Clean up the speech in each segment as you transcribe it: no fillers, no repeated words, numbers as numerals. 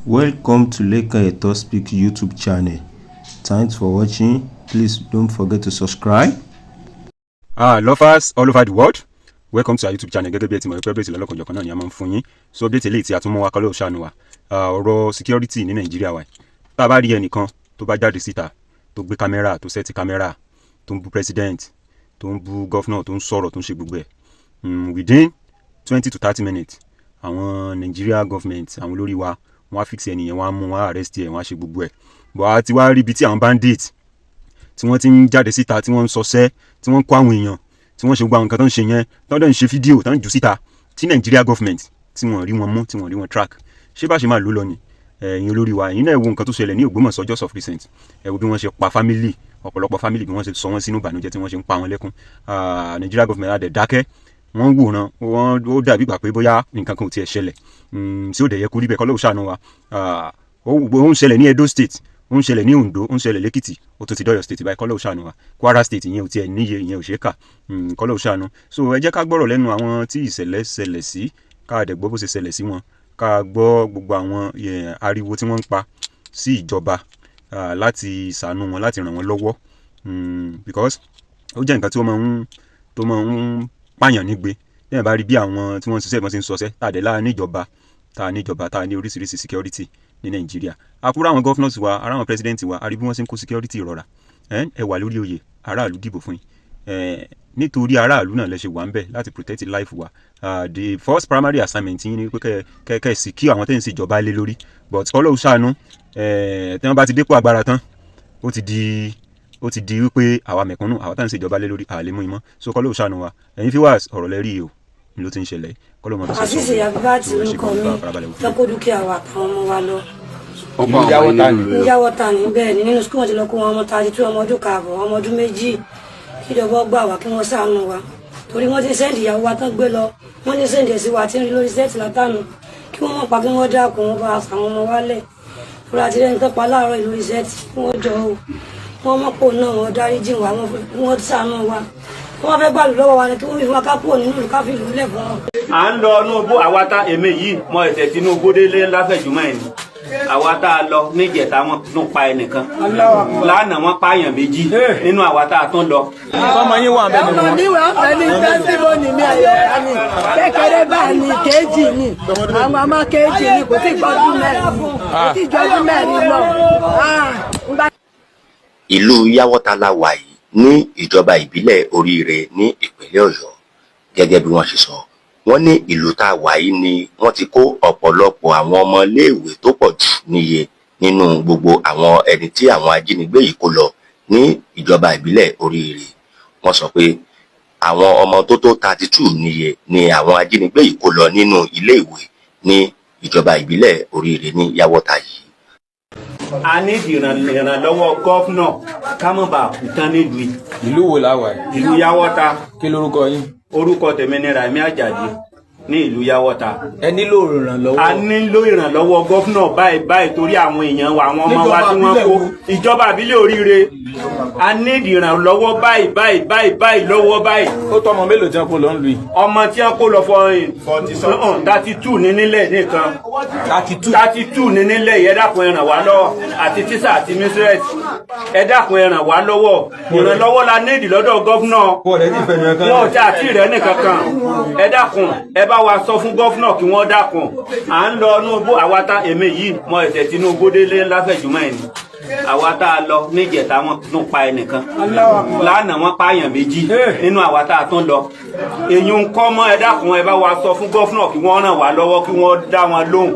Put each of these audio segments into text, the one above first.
Welcome to Lekan Eto Speak YouTube channel. Thanks for watching. Please don't forget to subscribe. Lovers all over the world, welcome to our YouTube channel. Gẹ́gẹ́ bí ẹ ti mọ̀ pé update lọ́lọ́kanjọ̀kan náà ni a máa ń fún yín, so update eléyìí tí a tún mú wa, kọ́ ló ṣàánú wa. Ọ̀rọ̀ security ní Nàìjíríà wa, tá a bá rí ẹnìkan tó bá jáde síta, tó gbé camera, tó set camera, tó ń bú president, tó ń bú governor, tó ń sọ̀rọ̀, tó ń ṣe gbogbo ẹ̀, within 20 to 30 minutes, àwọn Nigeria government, àwọn olórí wa, wọ́n á fix ẹnìyẹn, wọ́n á mú, wọ́n á arrest ẹ̀, wọ́n á ṣe gbogbo ẹ̀. But a ti wá rí ibi tí àwọn bandit tí wọ́n ti ń jáde síta, tí wọ́n ń sọsẹ́, tí wọ́n ń kó àwọn èèyàn, tí wọ́n ṣe gbogbo àwọn nǹkan tó ń ṣe yẹn, tó ń dẹ̀ ń ṣe fídíò, tó ń jù síta, tí Nigeria government tí wọ́n rí wọn mú, tí wọ́n rí wọn track. Ṣé bá ṣe máa lò lọ ni? Ẹ̀yin olórí wa, ẹ̀yin náà wo nǹkan tó ṣẹlẹ̀ ní Ògbómọ̀ṣọ́ just of recent. Ẹ wo bí wọ́n ṣe pa family, ọ̀pọ̀lọpọ̀ family, bí wọ́n ṣe sọ wọ́n sínú ìbànújẹ́, tí wọ́n ṣe ń pa wọn lẹ́kún. Nigeria government á dẹ̀ dákẹ́, wọ́n wòran, wọ́n ó dàbí ìgbà pé bóyá nǹkan kan ò tiẹ̀ ṣẹlẹ̀, tí ó dẹ̀ yẹ kó rí bẹ́ẹ̀. Kọ́ ló ṣàánú wa. Ó ń ṣẹlẹ̀ ní Edo State, ó ń ṣẹlẹ̀ ní Ondo, ó ń ṣẹlẹ̀ lẹ́kìtì, ó tún ti dọ́yọ̀ State báyìí. Kọ́ ló ṣàánú wa. Kwara State, ìyẹn ò tiẹ̀ níye, ìyẹn ò ṣeé kà. Kọ́ ló ṣàánú. So ẹ jẹ́ ká gbọ́rọ̀ lẹ́nu àwọn tí ìṣẹ̀lẹ̀ ṣẹlẹ̀ sí, ká dẹ̀ gbọ́ bó ṣe ṣẹlẹ̀ sí wọn, ká gbọ́ gbogbo àwọn ariwo tí wọ́n ń pa sí ìjọba láti ṣàánú wọn, láti ràn wọ́n lọ́wọ́, because ó jẹ́ nǹkan tí ó máa ń pààyàn nígbe lẹ́yìn bá rí bí àwọn tí wọ́n ń ṣiṣẹ́ ìbọn ṣe ń sọṣẹ́. Tá a dẹ̀ láà níjọba, tá a níjọba, tá a ní oríṣiríṣi security ní Nàìjíríà. Àkúrò àwọn governors wa, ará àwọn president wa, a rí bí wọ́n ṣe ń kó security rọra. Ẹ wà lórí oyè, aráàlú dìbò fún yín. Nítorí aráàlú náà lẹ ṣe wà ń bẹ̀ láti protect life wa. The first primary assignment yín ni pé kẹ́ secure àwọn tẹ́ ń ṣèjọba lé lórí. But k'Ọlọ́hun ṣàánú. Tí wọ́n bá ti dépò agbára tán, ó ti di wípé àwa mẹ̀kúnnù, àwa tá ń ṣèjọba lé lórí, àlè mú imọ́. So k'Ọlọ́hun ṣàánú wa. Ẹ̀yin viewers, ọ̀rọ̀ lẹ rí o ló ti ń ṣẹlẹ̀. K'Ọlọ́hun mọ̀ fi ṣe. Àṣìṣe Àbíbátì lórúkọ mi. Fẹ́ kó dúkìá wa àtàwọn ọmọ wa lọ. Ìlú Yàwọ́ta ni? Ní Yàwọ́ta ní bẹ́ẹ̀ ni. Nínú school wọn ti lọ kó wọn, ọmọ 32, ọmọ ọdún 1.5, ọmọ ọdún 2. Kíjọba gbà wá, kí wọ́n ṣàánú wa, torí wọ́n ti send ìyàwó wa tán gbé lọ, wọ́n ti send ẹ̀ sí wa tí ń rí lórí set látànù. Kí wọ́n mọ̀ pa, kí wọ́n dákun, wọ́n bá àwọn ọmọ wa lẹ̀, torí àti rẹ́ni tó pa láàárọ̀ ìlú set. Kí wọ́n jọ o, wọ́n mọ̀ pò náà, wọ́n dáríjì wá, wọ́n ṣàánú wa. Wọ́n fẹ́ gbàlú lọ́wọ́ wa ni, kí wọ́n fi wọn ká kúrò nínú ìlú, ká fi ìlú lẹ̀ fún wọn. À ń lọ inú igbó. Àwa tá èmi yìí mọ ẹsẹ̀ Tinubu délé láfẹ̀júmọ́ ẹ̀ ni. Àwa tá a lọ níjẹta, wọn tún pa ẹnìkan lánàá, wọn pààyàn 2 nínú àwa tá a tún lọ. Ọmọ yín wà bẹ́ẹ̀ Ọmọ mi wà fẹ́ ní testimony mi. Ẹ̀yọ̀ ní kékeré báyìí ní kéjì ní àwọn ọmọ kéjì ní, kò tí ì gbọ́dún 4, kò tí ì jọdún 4 lọ. Ìlú Yàwọ́ta la wà yìí ní ìjọba ìbílẹ̀ Oríire ní ìpínlẹ̀ Ọ̀yọ́. Gẹ́gẹ́ bí wọ́n ṣe sọ, wọ́n ní ìlú tá a wà yìí ni wọ́n ti kó ọ̀pọ̀lọpọ̀ àwọn ọmọléèwé tó pọ̀ jù níye nínú gbogbo àwọn ẹni tí àwọn ajínigbé yìí kó lọ ní ìjọba ìbílẹ̀ Oríire. Wọ́n sọ pé àwọn ọmọ tó tó 32 níye ni àwọn ajínigbé yìí kó lọ nínú iléèwé ní ìjọba ìbílẹ̀ Oríire ní Yàwọ́ta yìí. A ní ìrànlọ́wọ́ governor, ká má bàa kú tán nílùú yìí. Ìlú wo la wà yìí? Ìlú Yàwọ́ta. Kí lorúkọ yín? Orúkọ tèmi ni Ràmí Àjàdí ní ìlú Yàwọ́ta. Ẹ nílò ìrànlọ́wọ́. A nílò ìrànlọ́wọ́ governor báyìí báyìí, torí àwọn èèyàn wa, àwọn ọmọ wa tí wọ́n kó, ìjọba àbílẹ̀ Oríire. A ní ìrànlọ́wọ́ báyìí báyìí báyìí báyìí lọ́wọ́ báyìí. Ó tọ́ ọmọ mélòó tí wọ́n kó lọ ń lu yìí? Ọmọ tí wọ́n kó lọ fọ 32 ní nílẹ̀ nìkan. 32. 32 ní nílẹ̀ yìí. Ẹ dákun, ẹ ràn wá lọ́wọ́, àti tíṣà àti mistress. Ẹ dákun, ẹ ràn wá lọ́wọ́. Ìrànlọ́wọ́ la nídìí lọ́dọ̀ governor. Wọn ò tí àti rẹ̀ nìkan kan. Ẹ dákun, ẹ bá wa sọ fún governor kí wọ́n dákun. À ń lọ inú igbó. Àwa tá èmi yìí mọ ẹsẹ̀ Tinubu délé láfẹ̀júmọ́ ẹ̀ ni. Àwa tá a lọ níjẹta, wọn tún pa ẹnìkan lánàá, wọn pààyàn 2 nínú àwa tá a tún lọ. Èyí ń kọ́ mọ́. Ẹ dákun, ẹ bá wa sọ fún governor kí wọ́n ràn wá lọ́wọ́, kí wọ́n dá wọn lóhùn,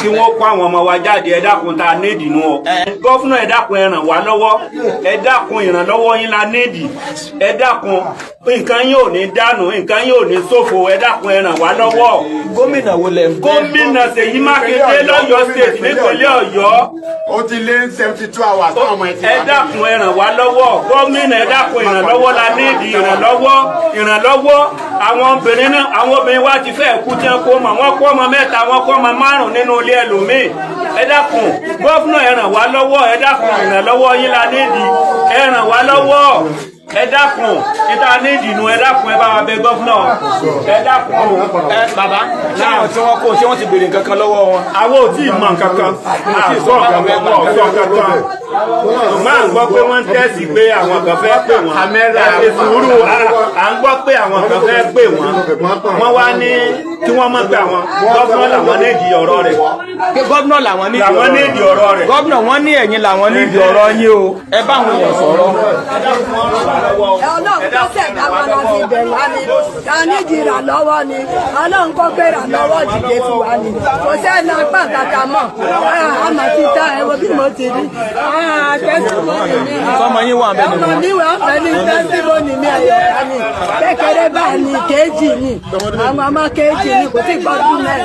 kí wọ́n kó àwọn ọmọ wa jáde. Ẹ dákun, tá a nídìí nù ọ. Governor, ẹ dákun, ẹ ràn wá lọ́wọ́. Ẹ dákun, ìrànlọ́wọ́ yín la nídìí. Ẹ dákun, nǹkan yín ò ní dànù, nǹkan yín ò ní ṣòfò. Ẹ dákun, ẹ ràn wá lọ́wọ́. Gómìnà wo lẹ ń fẹ́? Gómìnà Ṣèyí Mákindé lọ́yọ̀ọ́ State, nípínlẹ̀ Ọ̀yọ́. Ó ti lé 72 hours táwọn ọmọ ẹ ti Ẹ dákun, ẹ ràn wá lọ́wọ́, gómìnà. Ẹ dákun, ìrànlọ́wọ́ la nídìí, ìrànlọ́wọ́, ìrànlọ́wọ́. Àwọn obìnrin náà, àwọn obìnrin wa ti fẹ́ kú tí wọ́n kó ọmọ wọn, kó ọmọ 3, wọ́n kó ọmọ 5 nínú ilé ẹlòmíì. Ẹ dákun, governor, ẹ ràn wá lọ́wọ́. Ẹ dákun, ìrànlọ́wọ́ yín la nídìí. Ẹ ràn wá lọ́wọ́. Ẹ dákun, níta ní ìdìnnú, ẹ dákun, ẹ bá wa bẹ governor, ẹ dákun. Ẹ bàbá, láwọn tí wọ́n kó, ṣé wọ́n ti béèrè nǹkan kan lọ́wọ́ wọn? Àwọn ò tí ì mọ nǹkan kan, àgbọ̀ nǹkan kan, wọ́n ò sọ nǹkan kan. Ṣùgbọ́n à ń gbọ́ pé wọ́n ń tẹ̀sí pé àwọn kan fẹ́ pè wọ́n. Ẹ ṣe sùúrù, à ń gbọ́ pé àwọn kan fẹ́ pè wọ́n. Wọ́n wá ní kí wọ́n mọ̀ pé àwọn governor làwọn nídìí ọ̀rọ̀ rẹ̀. Pé governor làwọn nídìí Làwọn ọ̀rọ̀ nídìí ọ̀rọ̀ rẹ̀. Governor, wọ́n ní ẹ̀yin làwọn nídìí ọ̀rọ̀ yín o. Ẹ bá àwọn èèyàn sọ̀rọ̀. Ọlọ́run tó ṣẹ̀dá wa la fi bẹ̀ wá ni. Ta nídìí ìrànlọ́wọ́ ni. Ọlọ́run kó gbé ìrànlọ́wọ́ dìde fún wa ni. Kò sẹ́ni apá kàkà mọ̀. Àmọ́ ti ta ẹ̀wọ̀ bí mo ti rí testimony mi. Sọmọ yín wà bẹ́ẹ̀ Ọmọ mi wà fẹ́ ní testimony mi. Ẹ̀yọ̀ ni kékeré báyìí ni, kéjì ni, àwọn ọmọ kéjì ni, kò tí ì gbọ́dún 4,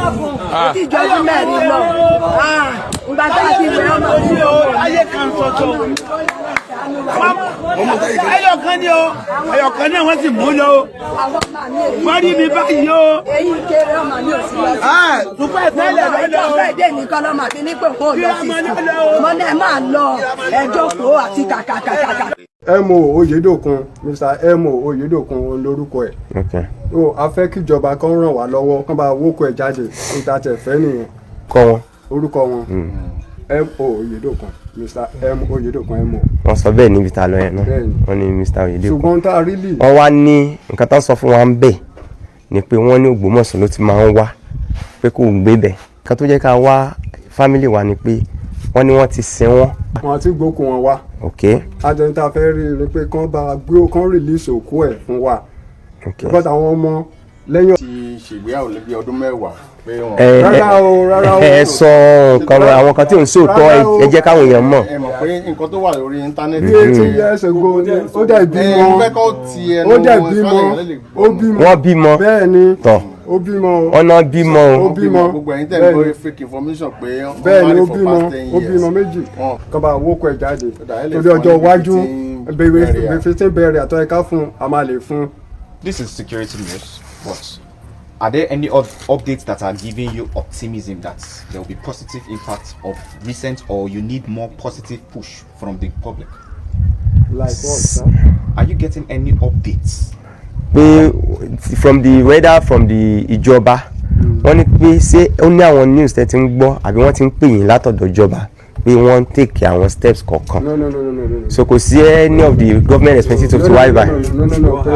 kò tí ì ju ọdún 4 lọ. Ìgbà tá a ti wẹ̀ ọmọ mi ò Ayé kan ṣoṣo, ẹyọ kan ni o, ẹyọ kan náà wọ́n sì mú lọ o. Àwọn ọmọ mi èyí Wọ́n rí mi báyìí o. Èyí kéré, ọmọ mi ò sí lọ sí. Dúpẹ́ tẹ́lẹ̀ Ìjọ lọ́lọ́ o. Friday nìkan lọ́mọ àti nípò kó lọ sí school. Mo ní ẹ máa lọ, ẹ jókòó àti kàkàkàkà. Mo Oyèdòkun, Mr Mo Oyèdòkun, òun lórúkọ ẹ̀. O a fẹ́ kíjọba kan ràn wá lọ́wọ́, kán bá wókò ẹ̀ jáde. Níta tẹ̀ fẹ́ nìyẹn. Kọ́ wọn. Orúkọ wọn, Mo Oyèdòkun, Mr M Oyèdòkun, Mo. Wọ́n sọ bẹ́ẹ̀ níbi tá a lọ yẹn náà. Bẹ́ẹ̀ni. Wọ́n ní Mr Oyèdèkun. Ṣùgbọ́n tá a rí lì. Wọ́n wá ní nǹkan tó ń sọ fún wa ń bẹ̀ ni pé wọ́n ní Ògbómọ̀ṣọ́ ló ti máa ń wá, pé kò gbé bẹ̀. Nǹkan tó jẹ́ ká wá family wa ni pé wọ́n ní wọ́n ti sin wọ́n. Wọn àti gbókùn wọn wá. Àjẹni tá a fẹ́ rí i ni pé kán bá gbé, kán release òkú ẹ̀ fún wa because àwọn ọmọ lẹ́yìn. Ti ṣègbéyàwó bí ọdún 10 pé wọn. Ẹ Rárá o, rárá o. Ẹ sọ nǹkan, àwọn kan tí ò ń sòótọ́, ẹ jẹ́ káwọn èèyàn mọ̀. Ẹ mọ̀ pé nǹkan tó wà lórí íńtánẹ́ẹ̀tì. Bí 18 years ago ni ó dẹ̀ bímọ. Ẹ mo fẹ́ kọ́ ti ẹnu Ó dẹ̀ wọn bímọ, kọ́ lè ó bímọ. Wọ́n bímọ. Bẹ́ẹ̀ ni. Tọ̀. Ó bímọ o. Ọ̀nà bímọ o. Ó bímọ. Gbogbo ẹ̀yin tẹ̀ ń Bẹ́ẹ̀ ni. gbọ́ fake information pé wọ́n Bẹ́ẹ̀ ni, marry ó for bímọ. past 10 Ó years. bímọ méjì. Kán bá wókò ẹ̀ jáde ẹ lè torí fún ọjọ́ wọn ní iwájú. 15 burial. 15 burial àtọ́ ẹ̀ka fún un, a máa lè fún un. This is security news, but are there any updates that are giving you optimism that there will be positive impact of recent, or you need more positive push from the public? Like what, sir? Are you getting any updates? Pé from the whether from the ìjọba, wọ́n ní pé ṣé ó ní àwọn news tẹ́ ti ń gbọ́ àbí wọ́n ti ń pè yín látọ̀dọ̀ ìjọba pé wọ́n ń take àwọn steps kọ̀ọ̀kan? No, no, no, no, no, no. So kò sí any of the government expenses tó ti wáyé báyìí? No, pé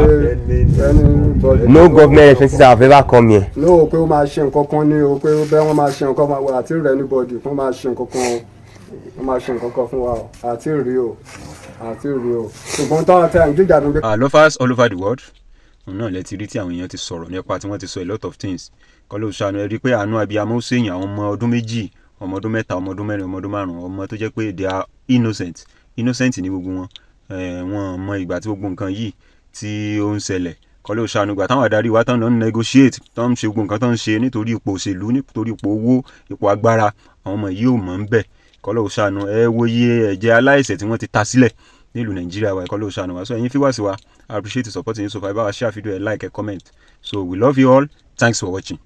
anybody. No government expenses have ever come here? No, pé ó máa ṣe nǹkan kan ní o, pé ó bẹ́ẹ̀ wọ́n máa ṣe nǹkan máa wọ àti rẹ̀ anybody kó máa ṣe nǹkan kan o, wọ́n máa ṣe nǹkan kan fún wa o, àti rí o, àti rí o, ṣùgbọ́n táwọn tẹ à ń jíjà ní. Lovers all over the world, òun náà lẹ ti rí tí àwọn èèyàn ti sọ̀rọ̀ nípa tí wọ́n ti sọ a lot of things. Kọ́ ló ṣàánú. Ẹ rí i pé àánú abiyamọ ó ṣèyàn. Àwọn ọmọ ọdún 2, ọmọ ọdún 3, ọmọ ọdún 4, ọmọ ọdún 5, ọmọ tó jẹ́ pé they are innocent, innocent ní gbogbo wọn. Wọn mọ ìgbà tí gbogbo nǹkan yìí tí ó ń ṣẹlẹ̀. Kọ́ ló ṣàánú. Ìgbà táwọn adarí wa tán lọ ń negotiate, tán ń ṣe gbogbo nǹkan tán ń ṣe nítorí ipò òṣèlú, nítorí ipò owó, ipò agbára, àwọn ọmọ yìí ò mọ̀ ń bẹ̀. Kọ́ ló ṣàánú. Ẹ wo iye ẹ̀jẹ̀ aláìṣẹ̀ tí wọ́n ti ta sílẹ̀ nílùú Nàìjíríà wa. Kọ́ ló ṣàánú wa. So ẹ̀yin viewers wa, I appreciate the support yín so far. Ẹ bá wa share video, ẹ like, ẹ comment. So we love you all. Thanks for watching.